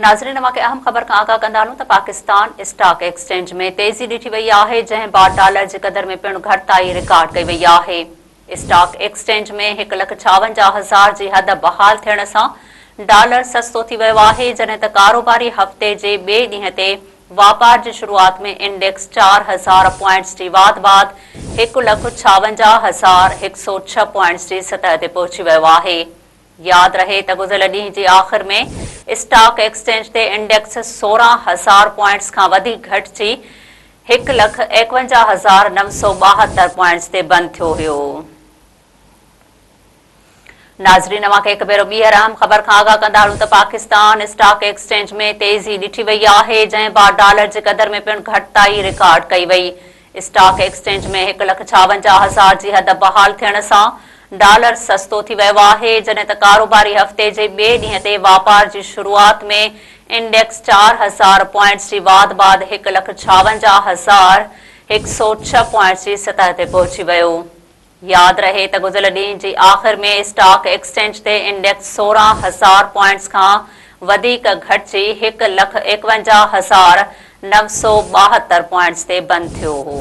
ناظرين اوهان کي اهم خبر کان آگاهه ڪندا هلون ته پاڪستان اسٽاڪ ايڪسچينج ۾ تيزي ڏٺي وئي آهي جنهن بعد ڊالر جي قدر ۾ پڻ گهٽتائي رڪارڊ ڪئي وئي آهي اسٽاڪ ايڪسچينج ۾ هڪ لک 56 هزار جي حد بحال ٿيڻ سان ڊالر سستو ٿي ويو آهي جڏهن ته ڪاروباري هفتي جي ٻئي ڏينهن تي واپار جي شروعات ۾ انڊيڪس 4000 پوائنٽس جي واڌ بعد هڪ لک 56106 پوائنٽس جي سطح تي پهچي ويو آهي. ياد رهي ته گذريل ڏينهن جي آخر ۾ اسٽاڪ ايڪسچينج تي انڊيڪس 16,000 پوائنٽس کان وڌيڪ گهٽجي هڪ لک 51972 پوائنٽس تي بند ٿيو هيو. ناظرين اوهان کي هڪ ڀيرو ٻيهر اهم خبر کان آگاهه ڪندا هلون ته پاڪستان اسٽاڪ ايڪسچينج ۾ تيزي ڏٺي وئي آهي جنهن بعد ڊالر جي قدر ۾ پڻ گهٽتائي رڪارڊ ڪئي وئي. اسٽاڪ ايڪسچينج ۾ هڪ لک 56 هزار جي حد بحال ٿيڻ سان ڊالر سستو ٿي ويو آهي، جڏهن ته ڪاروباري هفتي جي ٻئي ڏينهن تي واپار جي شروعات ۾ انڊيڪس 4000 پوائنٽس جي واڌ بعد هڪ لک 56106 پوائنٽس جي سطح تي پهچي ويو. ياد رهي ته گذريل ڏينهن جي آخر ۾ اسٽاڪ ايڪسچينج تي انڊيڪس 16,000 پوائنٽس کان وڌيڪ گهٽجي هڪ لک 51972 پوائنٽس تي بند ٿيو هو.